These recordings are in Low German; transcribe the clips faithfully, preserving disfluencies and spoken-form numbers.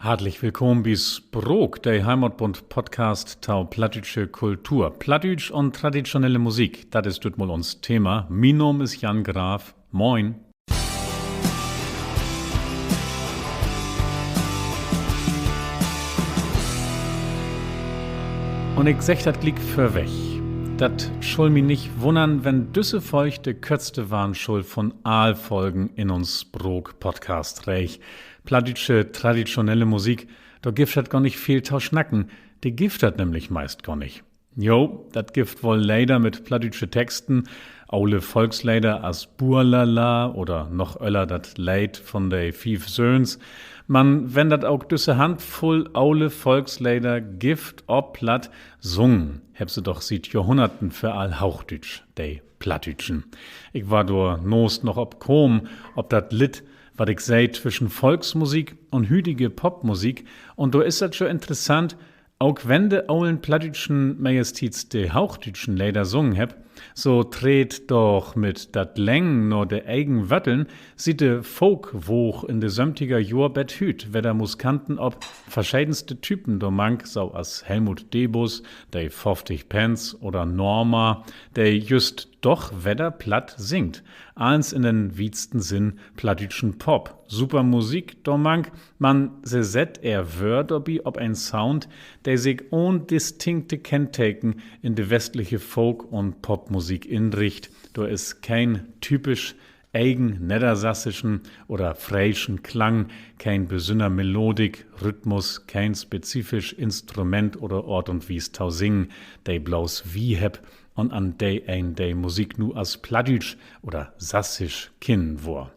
Hartlich willkamen bi Spraak, de Heimatbund-Podcast to plattdüütsche Kultur. Plattdüütsch un traditschonelle Musik, dat is dütmal uns Thema. Mien Naam is Jan Graf. Moin. Un ik segg dat gliek vörweg: Dat schull mi nich wunnern, wenn düsse Folg de körtste warrn schull vun all Folgen in uns Spraak-Podcast-Reeg. Plattdüütsche traditschonelle Musik, dor gifft dat gor nich veel to snacken. De gifft dat nämlich meist gor nich. Jo, dat gifft woll Leder mit plattdüütsche Texten, ole Volksleder as Burlala oder noch öller dat Leed von de Fief Söhns. Man wenn dat ok düsse Handvull ole Volksleder gifft op Platt, sungen hebbt se doch siet Johrhunnerten vör all Hoochdüütsch, de Plattdüütschen. Ik warr dor naast noch op kamen, op dat Lidd, wat ik seh twischen Volksmusik un hüdige Popmusik. Un dor is dat jo interessant: Ok wenn de olen Plattdüütschen mehrstiets de hoochdüütschen Leder sungen hebbt, so treedt doch mit dat Lengen na de egen Wötteln siet de Folkwoog in de söventiger Johr bet hüüt wedder Muskanten op, verschedenste Typen dormank, so as Helmut Debus, de Fofftig Penns oder Norma, de jüst doch wedder Platt singt. Allens in den wietsten Sinn plattdüütschen Pop. Super Musik dormank, man se sett ehr Wöör dorbi op en Sound, de sik ahn distinkte Kennteken in de westliche Folk- un Popmusik inricht. Dor is keen typisch egen neddersassischen oder freeschen Klang, keen besünner Melodik, Rhythmus, keen spezifisch Instrument oder Oort un Wies to singen, de bloots wi hebbt un an de een de Musik nu as plattdüütsch oder sassisch kennen wurr.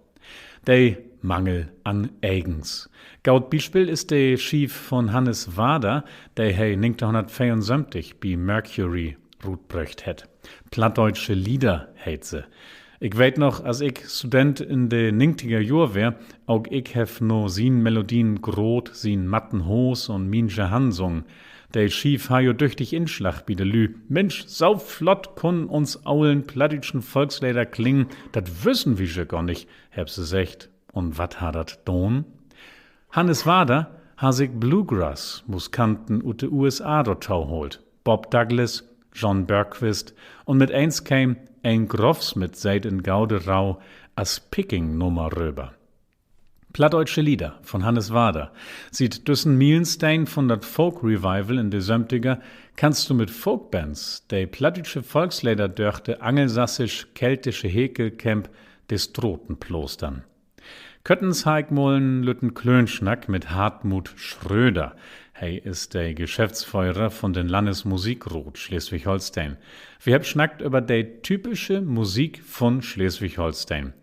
De Mangel an Egens. Goot Bispeel is de Schiev von Hannes Wader, de he negenteihnhunnertveerunsöventig bi Mercury rutbröcht hett. Plattdeutsche Lieder heet se. Ik weet noch, as ik Student in de negentiger Johr weer, ok ik heff na sien Melodien Groth, sien Matten Haas un Mien Jehann sungen. De Schiev harr jo düchtig Inslag bi de Lüüd. Minsch, so flott kunnen uns olen plattdüütschen Volksleder klingen, dat wüssen wi jo gor nich, hebbt se seggt. Un wat harr dat daan? Hannes Wader harr sik Bluegrass-Muskanten ut de U S A dorto haalt: Bob Douglas, John Bergquist, un mit eens keem en Groffsmith, seet in gode Rauh, as Picking-Nummer röver. Plattdeutsche Lieder von Hannes Wader. Siet düssen Mielensteen von dat Folk-Revival in de Söventiger kannst du mit Folkbands de plattdüütsche Volksleder dörch de angelsassisch-keltische Hekel-Camp de Straten plaastern. Körtens harr ik mal en lütten Klöönsnack mit Hartmut Schröder. He is de Geschäftsföhrer von den Landesmusikraat Sleswig-Holsteen. Wi hebbt snackt över de typische Musik von Sleswig-Holsteen.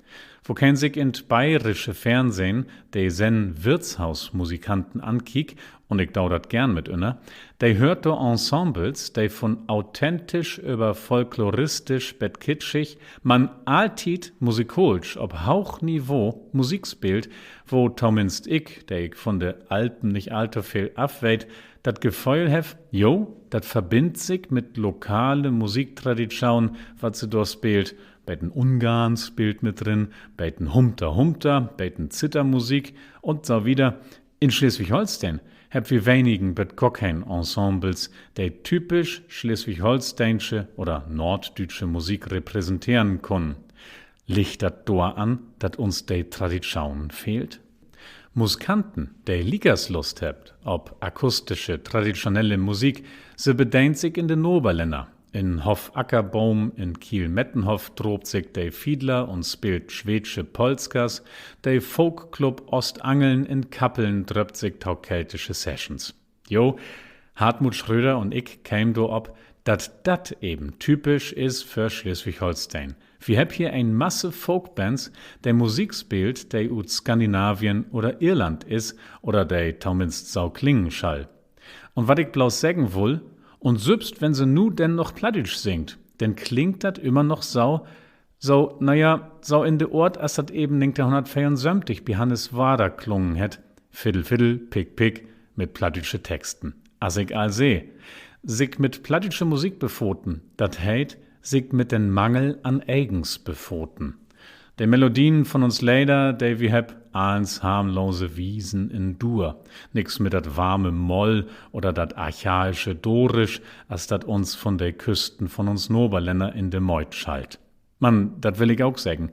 Wokeen sik in't bayerische Fernsehn de Sennen Wirtshausmusikanten ankiekt, un ik do dat geern mit ünner, de höört dor Ensembles, de von authentisch över folkloristisch bet kitschig, man alltiet musikaalsch op hooch Niveau Musik speelt, wo tominnst ik, de ik von de Alpen nich alltoveel afweet, dat Geföhl heff, jo, dat verbinnt sik mit lokale Musiktraditschoon, wat se dor speelt. Beten Ungarn speelt mit rin, beten Humta Humta, beten Zittermusik un so wieder. In Sleswig-Holsteen hebbt wi wenigen bet gor keen Ensembles, de typisch sleswig-holsteensche oder norddüütsche Musik repräsenteren kunnen. Liggt dat doran, dat uns de Traditschoon fehlt? Muskanten, de liekers Lust hebbt op akustische, traditschonelle Musik, se bedeent sik in de Naberlänner. In Hoff Ackerboom in Kiel-Mettenhoff draapt sik de Fiedler un speelt sweedsche Polskas, de Folkclub Ostangeln in Kappeln dröppt sik to keltische Sessions. Jo, Hartmut Schröder un ik kemen dorop, dat dat even typisch is för Sleswig-Holsteen. Wi hebbt hier en Masse Folkbands, de Musik speelt, de ut Skandinavien oder Irland is, oder de tominnst so klingen schall. Un wat ik bloots seggen wull: Un sülvst wenn se nu denn noch Plattdüütsch singt, denn klingt dat ümmer noch so, so, na ja, so in de Oort, as dat even negenteihnhunnertveerunsöventig bi Hannes Wader klungen hett: Fiddel, fiddel, pick, pick, mit plattdüütsche Texten. As ik al sä, sik mit plattdüütsche Musik befaten, dat heet, sik mit den Mangel an Egens befaten. De Melodien von uns Leder, de wi hebbt, allens harmlose Wiesen in Dur. Nix mit dat warme Moll oder dat archaische Dorisch, as dat uns von de Küsten von uns Naberlänner in de Mööt schallt. Man dat will ik ok seggen: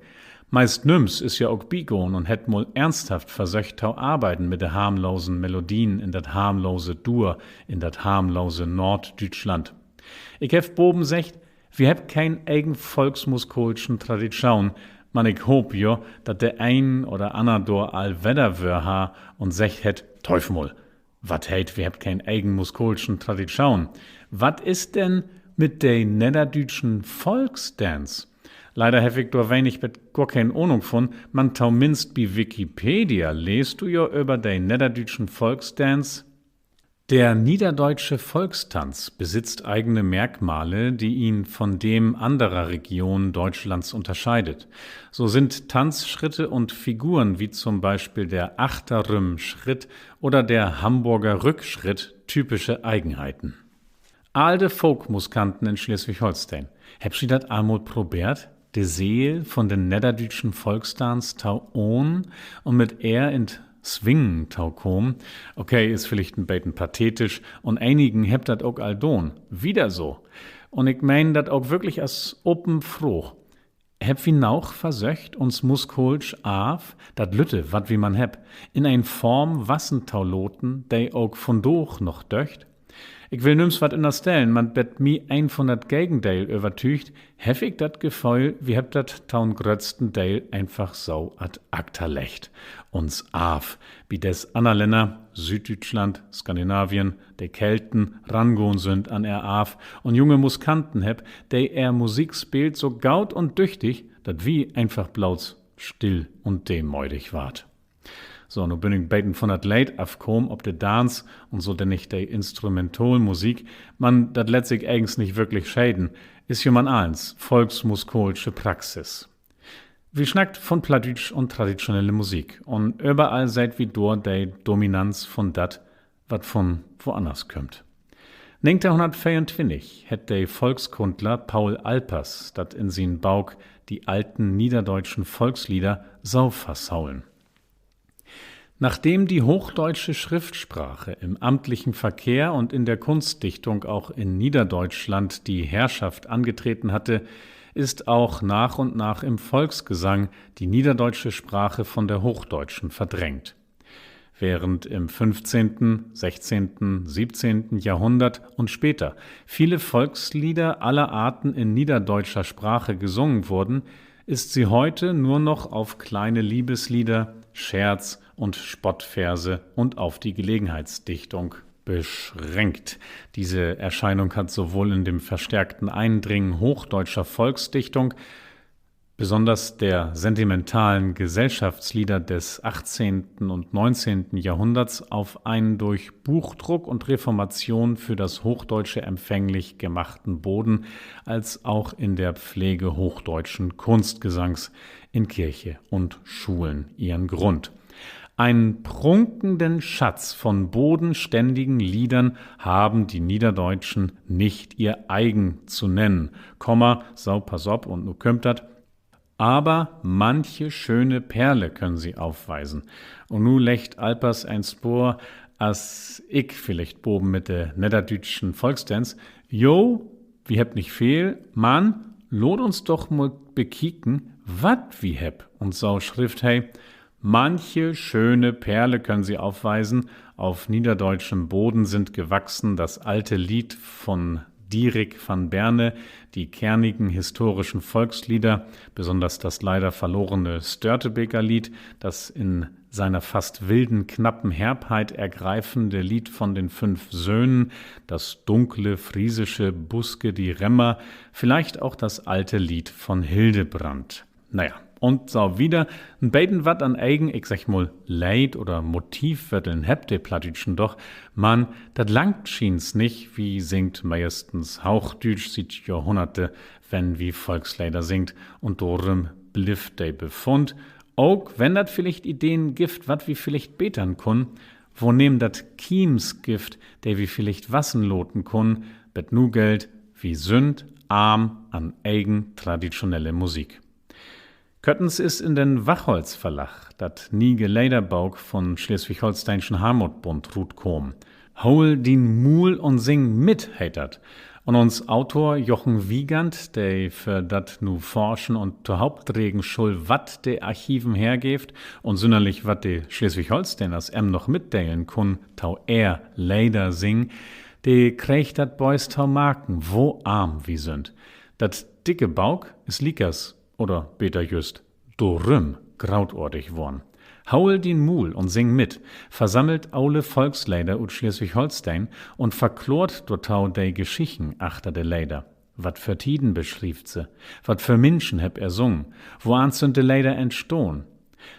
Meist nüms is ja ok bigahn un hett mal eernsthaft versöcht to arbeiden mit de harmlosen Melodien in dat harmlose Dur, in dat harmlose Noorddüütschland. Ik heff baven seggt, wi hebbt keen egen volksmusikaalschen Traditschoon, man ik hoop jo, dat de een oder anner dor al wedder Wöör harr un seggt hett: Tööv mal, wat heet, wi hebbt keen egen musikaalschen Traditschoon? Wat is denn mit de nedderdüütschen Volksdänz? Leider heff ik dor wenig bet gor keen Ahnung vun, man tominnst bi Wikipedia leest du jo över de nedderdüütschen Volksdänz: Der niederdeutsche Volkstanz besitzt eigene Merkmale, die ihn von dem anderer Regionen Deutschlands unterscheidet. So sind Tanzschritte und Figuren wie zum Beispiel der Achterrümm-Schritt oder der Hamburger Rückschritt typische Eigenheiten. All de Volksmusikanten in Sleswig-Holsteen, hebbt ji dat al mal probeert, de Seel von den nedderdüütschen Volkstanz to ahnen un mit ehr in't Swingen to kamen? Okay, is villicht en beten pathetisch, un enigen hebbt dat ok al daan. Wieder so. Un ik meen dat ok würklich as open Fraag: Hebbt wi noog versöcht, uns musikaalsch Arv, dat lütte, wat wi man hebbt, in en Form wassen to laten, de ok vundaag noch döggt? Ik will nüms wat ünnerstellen, man bet mi een von dat Gegendeel övertüügt, heff ik dat Geföhl, wi hebbt dat to'n gröttsten Deel eenfach so ad acta leggt, uns Arv, bi des anner Länner, Süüddüütschland, Skandinavien, de Kelten, rangahn sünd an ehr Arv un junge Musikanten hebbt, de ehr Musik speelt, so goot un düchtig, dat wi eenfach blots still un demödig warrt. So, nu bün ik beten von dat Leed afkamen op de Danz un so denn nich de Instrumentalmusik, man dat lett sik egens nich würklich scheden, is jo man allens volksmusikaalsche Praxis. Wi snackt von Plattdüütsch un traditschonelle Musik, un överall seht wi dor de Dominanz von dat, wat von woanners kümmt. Negenteihnhunnertveeruntwintig hett de Volkskundler Paul Alpers dat in sien Bauk Die alten niederdeutschen Volkslieder so fassholen: Nachdem die hochdeutsche Schriftsprache im amtlichen Verkehr und in der Kunstdichtung auch in Niederdeutschland die Herrschaft angetreten hatte, ist auch nach und nach im Volksgesang die niederdeutsche Sprache von der hochdeutschen verdrängt. Während im fünfzehnten, sechzehnten, siebzehnten Jahrhundert und später viele Volkslieder aller Arten in niederdeutscher Sprache gesungen wurden, ist sie heute nur noch auf kleine Liebeslieder, Scherz- und Spottverse und auf die Gelegenheitsdichtung beschränkt. Diese Erscheinung hat sowohl in dem verstärkten Eindringen hochdeutscher Volksdichtung, besonders der sentimentalen Gesellschaftslieder des achtzehnten und neunzehnten Jahrhunderts, auf einen durch Buchdruck und Reformation für das Hochdeutsche empfänglich gemachten Boden, als auch in der Pflege hochdeutschen Kunstgesangs in Kirche und Schulen ihren Grund. Einen prunkenden Schatz von bodenständigen Liedern haben die Niederdeutschen nicht ihr eigen zu nennen, Komma, so, pass op, un nu kümmt dat: Aber manche schöne Perle können sie aufweisen. Un nu leggt Alpers en Spoor, as ik villicht baven mit de nedderdüütschen Volksdänz. Jo, wi hebbt nich veel, man laat uns doch mal bekieken, wat wi hebbt. Un so schrifft he: Manche schöne Perle können sie aufweisen. Auf niederdeutschem Boden sind gewachsen das alte Lied von Dierik van Berne, die kernigen historischen Volkslieder, besonders das leider verlorene Störtebeker Lied, das in seiner fast wilden, knappen Herbheit ergreifende Lied von den fünf Söhnen, das dunkle friesische Buske di Remmer, vielleicht auch das alte Lied von Hildebrand. Na ja, un so wieder. En beten wat an egen, ik segg mal, Leed- oder Motivwötteln hebbt de Plattdüütschen doch, man dat langt schients nich. Wi singt meistens Hoochdüütsch siet Johrhunnerte, wenn wi Volksleder singt, un dorüm blifft de Befund, ok wenn dat villicht Ideen gifft, wat wi villicht betern kunnen, woneem dat Kiems gifft, de wi villicht wassen laten kunnen, bet nu gellt: Wi sünd arm an egen traditschonelle Musik. Körtens is in den Wachholtz Verlag dat niege Lederbook von Sleswig-Holsteenschen Heimatbund rutkamen. Hool dien Muul un sing mit heet dat. Un uns Autor Jochen Wiegand, de för dat nu forschen un tohoopdregen schull, wat de Archiven hergeevt un sünnerlich, wat de Sleswig-Holsteeners em noch mitdelen kunn to ehr Ledersingen, de kreeg dat böös to marken, wo arm wi sünd. Dat dicke Book is liekers, oder beter jüst dorüm, grootordig worrn. Hool dien Muul un sing mit versammelt ole Volksleder ut Sleswig-Holsteen un verkloort dorto de Geschichten achter de Leder. Wat för Tieden beschrievt se? Wat för Minschen hebbt ehr sungen? Woans sünd de Leder entstahn?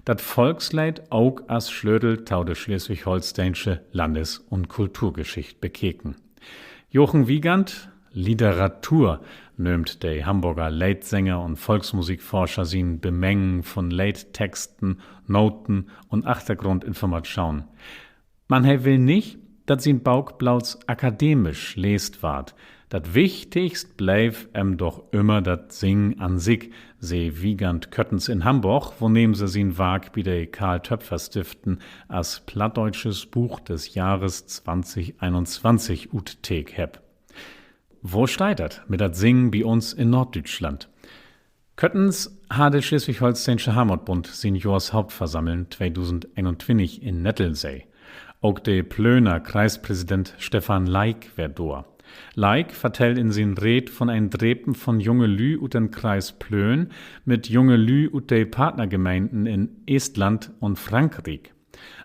Dat Volksleed ok as Slötel to de sleswig-holsteensche Landes- un Kulturgeschicht bekeken. Jochen Wiegand, Literatur, nöömt de Hamborger Leedsänger un Volksmusikforscher sien Bemengen von Leedtexten, Noten un Achtergrundinformatschonen. Man he will nich, dat sien Book blots akademisch leest warrt. Dat Wichtigst bleev em doch ümmer dat Singen an sik, sä Wiegand körtens in Hamborg, woneem se sien Wark bi de Carl-Toepfer-Stiften as Plattdeutsches Buch des Jahres utteekt hebbt. Wo steiht dat mit dat Singen bi uns in Norddüütschland? Körtens harr de Sleswig-Holsteensche Heimatbund sien Johrshauptversammeln tweedusendeenuntwintig in Nettelsee. Ok de Plöner Kreispräsident Stefan Leik weer dor. Leik vertell in sien Reed von en Drepen von junge Lüüd ut den Kreis Plön mit junge Lüüd ut de Partnergemeenden in Estland un Frankriek.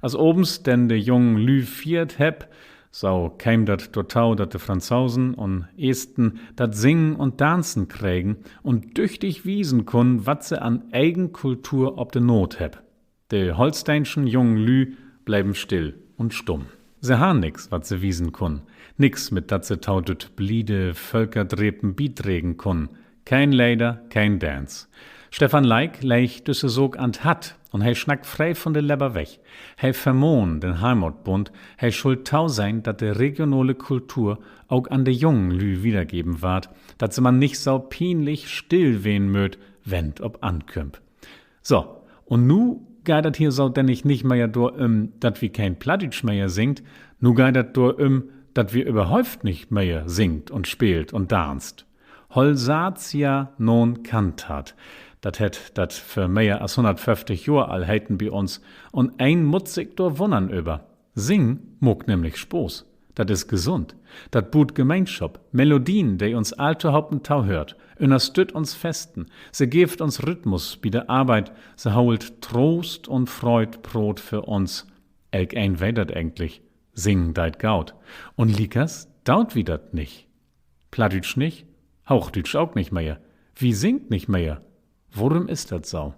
As avends denn de jungen Lüüd fiert hebbt, so keem dat dorto, dat de Franzosen un Esten dat Singen un Danzen kregen un düchtig wiesen kunnen, wat se an egen Kultur op de Naht hebbt. De holsteenschen jungen Lüüd bleven still un stumm. Se harrn nix, wat se wiesen kunnen. Nix, mit dat se to düt bliede Völkerdrepen bidregen kunnen. Keen Leder, keen Danz. Stefan Leik leeg düsse Saak an't Hart un he snack free von de Lebber weg. He vermaan den Heimatbund, he schull tosehn, dat de regionale Kultur ok an de jungen Lüüd wiedergeven warrt, dat se man nich so pienlich still ween mööt, wenn't op ankümmt. So, un nu geiht dat hier so dennig nich mehr dorüm, dat wi keen Plattdüütsch mehr singt, nu geiht dat dorüm, dat wi överhaupt nich mehr singt un speelt un danzt. Holsatia non cantat, dat hett dat vör mehr as hunnertföfftig Johr al heten bi uns, un een mutt sik dor wunnern över. Singen maakt nämlich Spaaß. Dat is gesund. Dat buut Gemeenschop, Melodien, de uns all tohopen tohöört, ünnerstütt uns Festen, se geevt uns Rhythmus bi de Arbeit, se hoolt Troost un Freud praat för uns. Elkeen weet dat egentlich: Singen deit goot. Un liekers doot wi dat nich. Plattdüütsch nich, Hoochdüütsch ok nich mehr. Wi singt nich mehr. Worüm is dat so?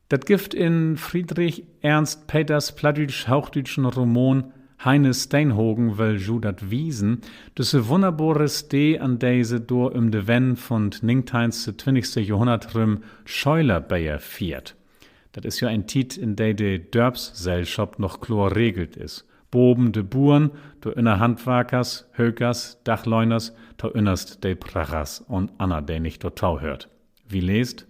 Dat gifft in Friedrich Ernst Peters plattdüütsch-hoochdüütschen Roman Heine Steenhagen wöll ju dat wiesen düsse wunnerbore Steed, an de se dor üm de Wenn vun't negenteihnste, twintigste Johrhunnert rüm Schölerbeer fiert. Dat is jo en Tiet, in de de Dörpssellschop noch kloor regelt is. Baven de Buern, dorünner Handwarkers, Hökers, Daglöhners, toünnerst de Prachers un anner, de nich dorto höört. Wi leest: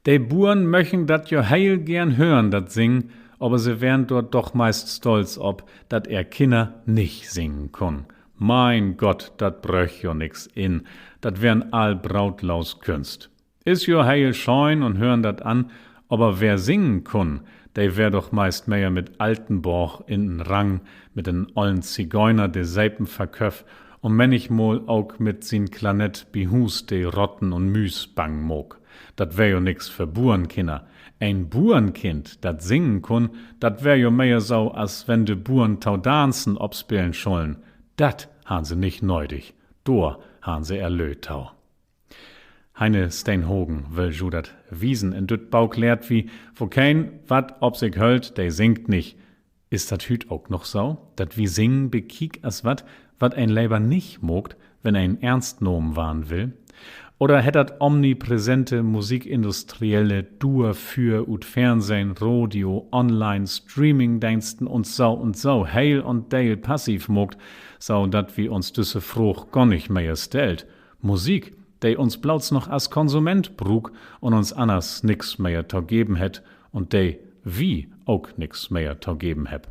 De Buern möchen dat jo heel geern hören, dat Singen, aver se weren dor doch meist stolz op, dat ehr Kinner nich singen kunnen. Mien Gott, dat bröch jo nix in, dat weren all brootlos Künst. Is jo heel schöön un hören dat an, aver wer singen kunn, de weer doch meist mehr mit Altenborg in en Rang, mit den ollen Zigeuner, de Sepen verköff, un männichmal ok mit sien Klarnett bi Huus de Rotten un Müüs bang maak. Dat weer jo nix för Buernkinner. En Buernkind, dat singen kunn, dat weer jo mehr so, as wenn de Buern to danzen opspelen schullen. Dat harrn se nich nödig. Dor harrn se ehr Lö to. Heine Steenhagen wöll ju dat wiesen. In düt Book lehrt wi: Wokeen wat op sik höllt, de singt nich. Is dat hüüt ok noch so, dat wi Singen bekiekt as wat, wat een lever nich maakt, wenn een eernst nahmen warrn will? Oder hett dat omnipräsente musikindustrielle Duerfüer ut Fernsehn, Radio, Online-Streaming-Deensten uns so un so heel un deel passiv maakt, so dat wi uns düsse Fraag gor nich mehr stellt? Musik, de uns blots noch as Konsument bruukt un uns anners nix mehr to geven hett un de wi ok nix mehr to geven hebbt.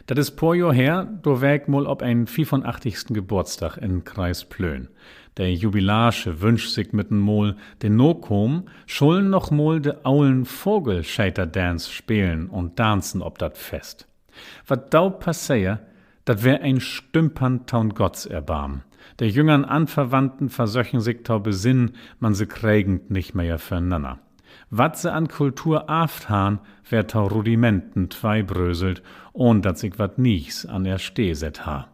Dat is poor Johr her, dor weer ik mal op en fiefunachtigsten Geboortsdag in Kreis Plön. De Jubilarsche wünscht sik mit en Mal, de Nakamen schullen noch mal de olen Vogelscheterdanz spelen un danzen op dat Fest. Wat do passeer, dat weer en Stümpern to'n Gottserbarmen. De jüngern Anverwandten versöchen sik to besinnen, man se kregen 't nich mehr vörnanner. Wat se an Kultur arvt harrn, weer to Rudimenten tweibröselt, ahn dat sik wat Nees an ehr Stee sett harr.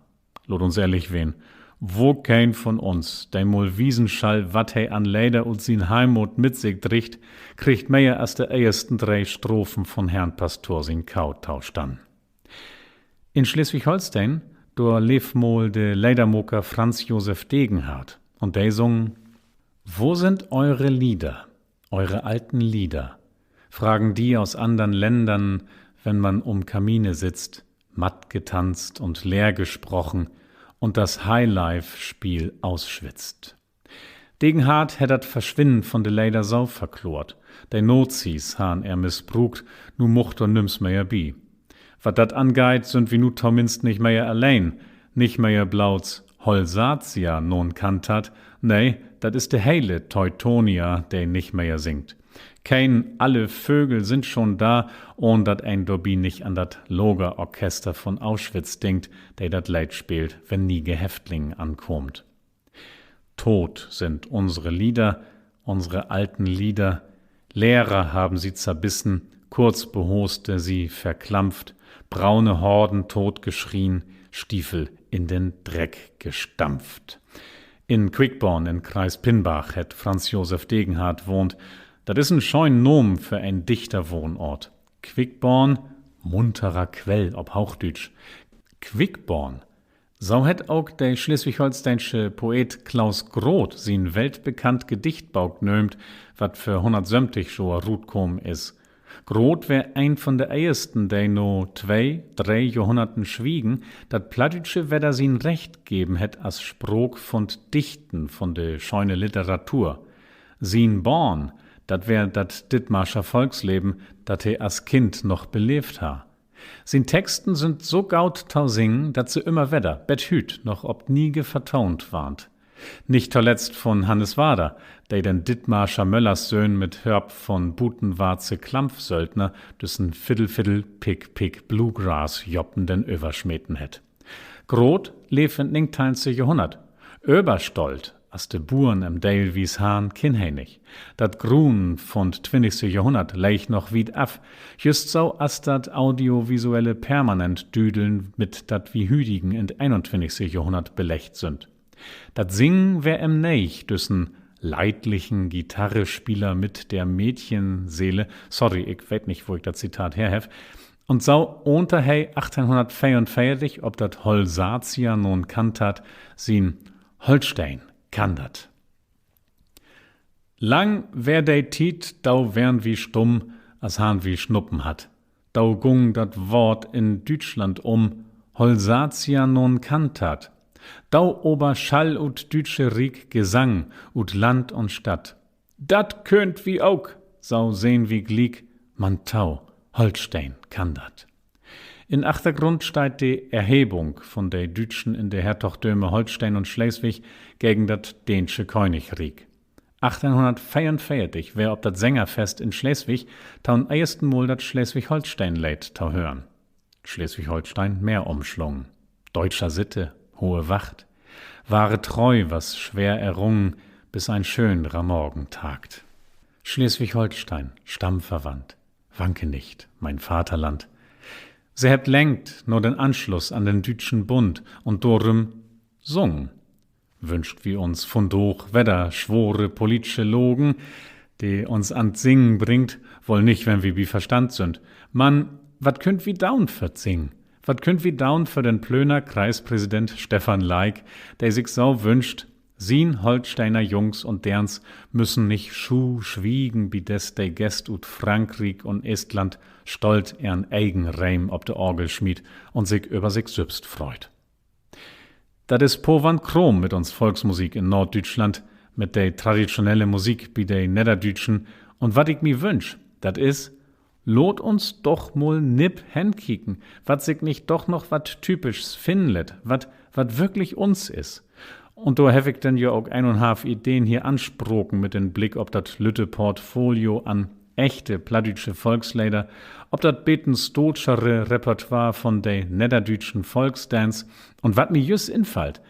Laat uns ehrlich ween: Wokeen von uns, de mal wiesen schall, wat he an Leder ut sien Heimat mit sik driggt, kriggt mehr as de eersten dree Strophen von Herrn Pastor sien Kau tostannen? In Sleswig-Holsteen, dor leev mal de Ledermaker Franz Josef Degenhardt. Un de sung: Wo sind eure Lieder, eure alten Lieder? Fragen die aus andern Ländern, wenn man um Kamine sitzt, matt getanzt und leer gesprochen und das Highlife-Spiel ausschwitzt. Degenhardt hett dat Verswinnen von de Leder so verkloort: De Nazis harrn ehr missbruukt, nu much dor nüms mehr bi. Wat dat angeiht, sünd wi nu tominnst nich mehr alleen. Nich mehr blots Holsatia non cantat, nee, dat is de hele Teutonia, de nich mehr singt. Keen Alle Vögel sind schon da, ahn dat een dorbi nich an dat Lagerorchester von Auschwitz denkt, de dat Leed speelt, wenn niege Häftlingen ankaamt. Tot sind unsere Lieder, unsere alten Lieder. Lehrer haben sie zerbissen, Kurzbehoste sie verklampft, braune Horden totgeschrien, Stiefel in den Dreck gestampft. In Quickborn in Kreis Pinnbarg hett Franz Josef Degenhardt wahnt. Dat is en schönen Naam för en Dichterwahnoort. Quickborn, munterer Quell op Hoochdüütsch. Quickborn, so hett ok de sleswig-holsteensche Poet Klaus Groth sien weltbekannt Gedichtbook nöömt, wat vör hunnertsöventig Johr rutkamen is. Groth weer een von de eersten, de na twee, dree Johrhunnerten Swiegen dat Plattdüütsche wedder sien Recht geven hett as Spraak vun't Dichten, vun de schöne Literatur. Sien Born, dat weer dat Dithmarscher Volksleven, dat he as Kind noch beleevt harr. Sien Texten sünd so goot to singen, dat se ümmer wedder, bet hüüt, noch op Niege vertoont warrt. Nich toletzt vun Hannes Wader, de den Dithmarscher Möllerssöhn mit Hölp vun butenwaartse Klampfsöldner düssen Fiddle-Fiddle-Pick-Pick-Bluegrass-Joppen den översmeten hett. Groth leev in't negenteihnste Johrhunnert. Överstolt, as de Buern em deelwies harrn, keen he nich. Dat Gruun vun't twintigste Johrhunnert leeg noch wiet af, jüst so as dat audiovisuelle Permanent-Düdeln, mit dat wi Hüdigen in't eenuntwintigste Johrhunnert beleggt sünd. Dat Singen weer em neeg, düssen leidlichen Gitarrespieler mit der Mädchenseele. Sorry, ik weet nich, wo ik dat Zitat her heff. Un so ahnte he op dat Holsatia non cantat sien Holsteen kann dat. Lang weer de Tiet, do weren wi stumm, as harrn wi Snuppen hatt. Do gung dat Woort in Düütschland üm: Holsatia non cantat. Do ober schall ut düütsche Riek Gesang ut Land un Stadt. Dat köönt wi ok, so sehn wi gliek, man to Holsteen kann dat. In Achtergrund steiht de Erhebung vun de Düütschen in de Hertogdömer Holsteen un Sleswig gegen dat deensche Königriek. Weer op dat Sängerfest in Sleswig to'n eersten Mal dat Sleswig-Holsteen-Leed to hören: Schleswig-Holstein, Meer umschlungen, deutscher Sitte hohe Wacht, wahre Treu, was schwer errungen, bis ein schönrer Morgen tagt. Schleswig-Holstein, Stammverwandt, wanke nicht, mein Vaterland. Se hebbt lengt na den Anschluss an den Düütschen Bund un dorüm sungen. Wünscht wi uns vundaag wedder swore politische Lagen, de uns an't Singen bringt? Woll nich, wenn wi bi Verstand sünd. Man wat köönt wi doon för't Singen? Wat köönt wi doon för den Plöner Kreispräsident Stefan Leik, de sik so wünscht: Sien Holsteener Jungs un Deerns müssen nich schu swiegen, bides de Gäst ut Frankriek un Estland stolt ehrn egen Reem op de Orgel smiet un sik över sik sülvst freut. Dat is povan Kraam mit uns Volksmusik in Noorddüütschland, mit de traditschonelle Musik bi de Nedderdüütschen. Un wat ik mi wünsch, dat is: Laat uns doch mal nipp henkieken, wat sik nich doch noch wat Typischs finnen lett, wat, wat würklich uns is. Un dor heff ik denn ja ok een un half Ideen hier anspraken mit den Blick op dat lütte Portfolio an echte plattdüütsche Volksleder, op dat beten stootschere Repertoire von de nedderdüütschen Volksdänz. Un wat mi jüst infallt: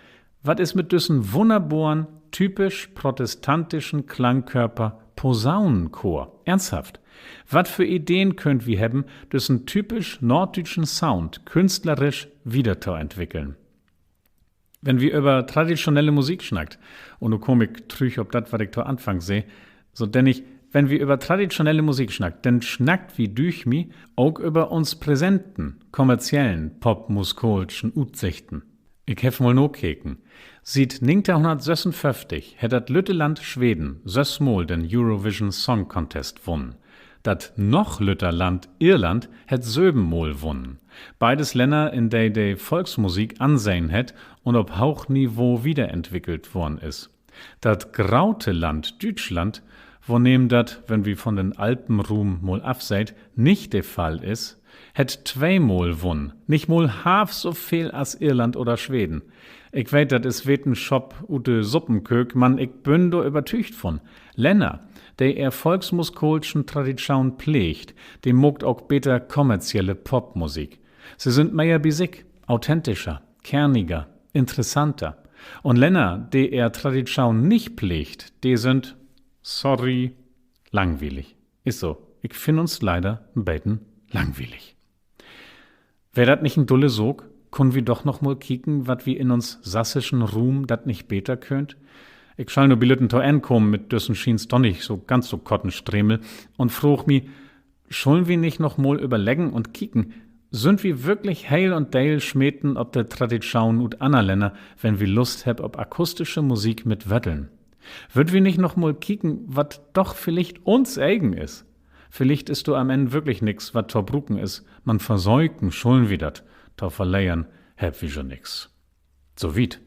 Wat is mit düssen wunnerboren, typisch protestantischen Klangkörper Posaunenchor? Eernsthaft. Wat för Ideen köönt wi hebben, düssen typisch noorddüütschen Sound künstlerisch wiedertoentwickeln? Wenn wi över traditschonelle Musik snackt, un nu kaam ik trüch op dat, wat ik to Anfang sä, so denk ik, wenn wi över traditschonelle Musik snackt, denn snackt wi, dücht mi, ok över uns präsenten, kommerziellen, popmusikaalschen Utsichten. Ik heff mal nakeken. Siet negenteihnhunnertsössunföfftig hett dat lütte Land Sweden söss Mal den Eurovision Song Contest wunnen. Dat noch lütter Land Irland hett söven Mal wunnen. Beides Länner, in de de Volksmusik Ansehn hett un op hooch Niveau wiederentwickelt worrn is. Dat grote Land Düütschland, woneem dat, wenn wi von den Alpenruum mal afseht, nich de Fall is, hett twee Mal wunnen, nich mal half so veel as Irland oder Sweden. Ik weet, dat is Wetenschop ut de Suppenköök, man ik bün dor övertüügt vun: Länner, de ehr volksmusikaalschen Traditschoon pleegt, de maakt ok beter kommerzielle Popmusik. Se sünd mehr bi sik, authentischer, kerniger, interessanter. Un Länner, de ehr Traditschoon nich pleegt, de sünd, sorry, langwielig. Is so. Ik finn uns leider en beten langwielig. Weer dat nich en dulle Saak? Kunn wi doch noch mal kieken, wat wi in uns sassischen Ruum dat nich beter köönt? Ik schall nu bilütten to Enn kamen mit düssen schients doch nich so ganz so korten Stremel un fraag mi: Schullen wi nich noch mal överleggen un kieken, sünd wi würklich heel un deel smeten op de Traditschoon ut anner Länner, wenn wi Lust hebbt op akustische Musik mit Wötteln? Wüllt wi nich noch mal kieken, wat doch villicht uns egen is? Villicht is dor an'n Enn würklich nix, wat to bruken is, man versöken schullen wi dat, to verleren hebbt wi jo nix. So wiet.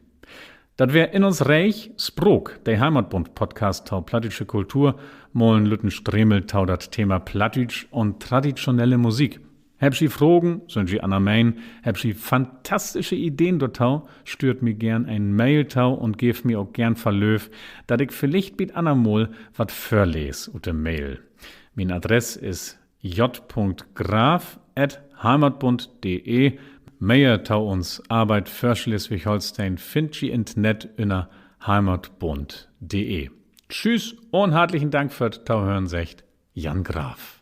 Dat weer In uns Reeg spraak, de Heimatbund-Podcast to plattdüütsche Kultur, mal en lütten Stremel to dat Thema Plattdüütsch un traditschonelle Musik. Hebbt ji Fragen, sünd ji anner Meen, hebbt ji fantastische Ideen dorto, stüert mi geern en Mail to un geevt mi ok geern Verlööv, dat ik villicht bi't anner Mal wat vörlees ut de Mail. Mien Adress is j punkt graf at heimatbund punkt de. Mehr to uns Arbeit för Sleswig-Holsteen finnt ji in't Nett ünner heimatbund punkt de. Tschüüs un hartlichen Dank för't Tohören, seggt Jan Graf.